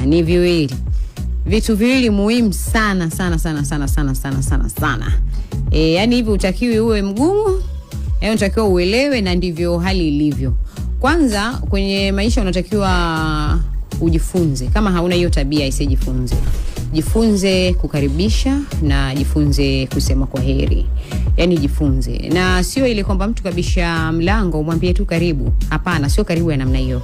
Ni viwili. Vitu viwili muhimu sana sana sana sana sana sana sana sana. Yani hivi utakiwi uwe mgumu, yaani unatakiwa uelewe, na ndivyo hali ilivyo. Kwanza kwenye maisha unatakiwa ujifunze. Kama hauna hiyo tabia isijifunze. Jifunze kukaribisha na jifunze kusema kwa heri. Yaani jifunze. Na sio ile kwamba mtu kabisha mlango umwambie tu karibu. Hapana, sio karibu ya namna hiyo.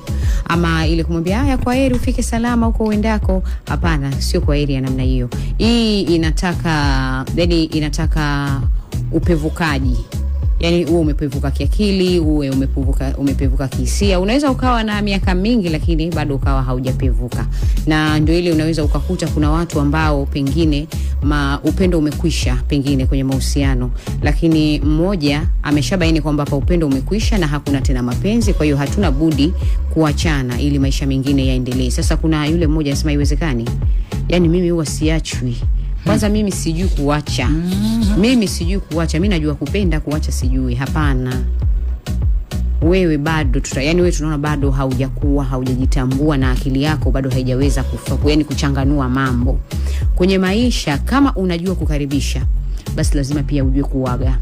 Ama ile kumwambia haya kwa heri ufike salama huko uendako. Hapana, sio kwa heri ya namna hiyo. Hii inataka, yaani inataka upevukaji. Yaani uwe umepevuka kiakili, uwe umepevuka kihisia. Unaweza ukawa na miaka mingi lakini bado ukawa haujapevuka. Na ndio ile unaweza ukakuta kuna watu ambao pengine upendo umekwisha pengine kwenye mahusiano, lakini mmoja ameshabaini kwamba hapa upendo umekwisha na hakuna tena mapenzi, kwa hiyo hatuna budi kuachana ili maisha mengine yaendelee. Sasa kuna yule mmoja anasema haiwezekani. Yaani mimi huwa siachwi. Kwanza mimi sijui kuacha. Mimi sijui kuacha. Mimi najua kupenda, kuacha sijui. Hapana. Wewe bado yani wewe tunaona bado haujakuwa, haujajitambua na akili yako bado haijaweza yani kuchanganua mambo. Kwenye maisha kama unajua kukaribisha, basi lazima pia ujue kuaga.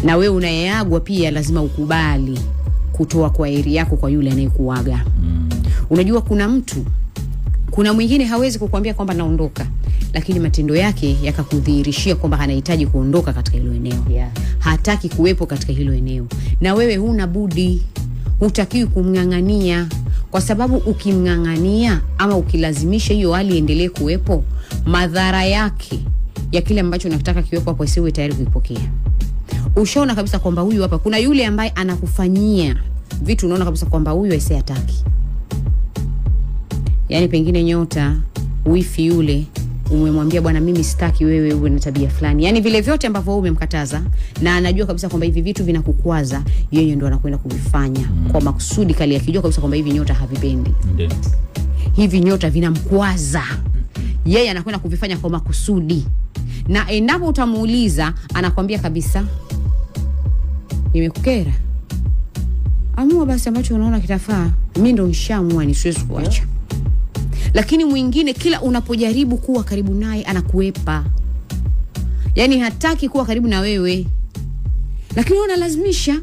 Na wewe unayeagwa pia lazima ukubali kutoa kwa heri yako kwa yule anayekuaga. Unajua kuna mtu, kuna mwingine hawezi kukuambia kwamba naondoka, lakini matendo yake yakakudhihirishia kwamba anahitaji kuondoka katika hilo eneo. Hataki kuwepo katika hilo eneo. Na wewe huna budi, hutakiwi kumngangania, kwa sababu ukimngangania ama ukilazimisha hiyo hali endelee kuwepo, madhara yake ya kile ambacho unataka kiwepo hapo isiwe tayari kuipokea. Ushaona kabisa kwamba huyu hapa kuna yule ambaye anakufanyia vitu, unaona kabisa kwamba huyu aisee hataki. Yaani pengine nyota wifi yule umemwambia bwana mimi sitaki wewe uwe na tabia fulani. Yaani vile vyote ambavyo wewe umemkataza na anajua kabisa kwamba hivi vitu vinakukwaza, yeye ndo anakwenda kuvifanya kwa makusudi, kali akijua kabisa kwamba hivi nyota havipendi. Hivi nyota vinamkwaza. Yeye anakwenda kuvifanya kwa makusudi. Na endapo utamuuliza anakuambia kabisa nimekukera. Amua basi ambacho unaona kitafaa. Mimi ndo nishaamua ni siwezi kuacha. Lakini mwingine kila unapojaribu kuwa karibu naye anakuepa. Yaani hataki kuwa karibu na wewe. Lakini unalazimisha.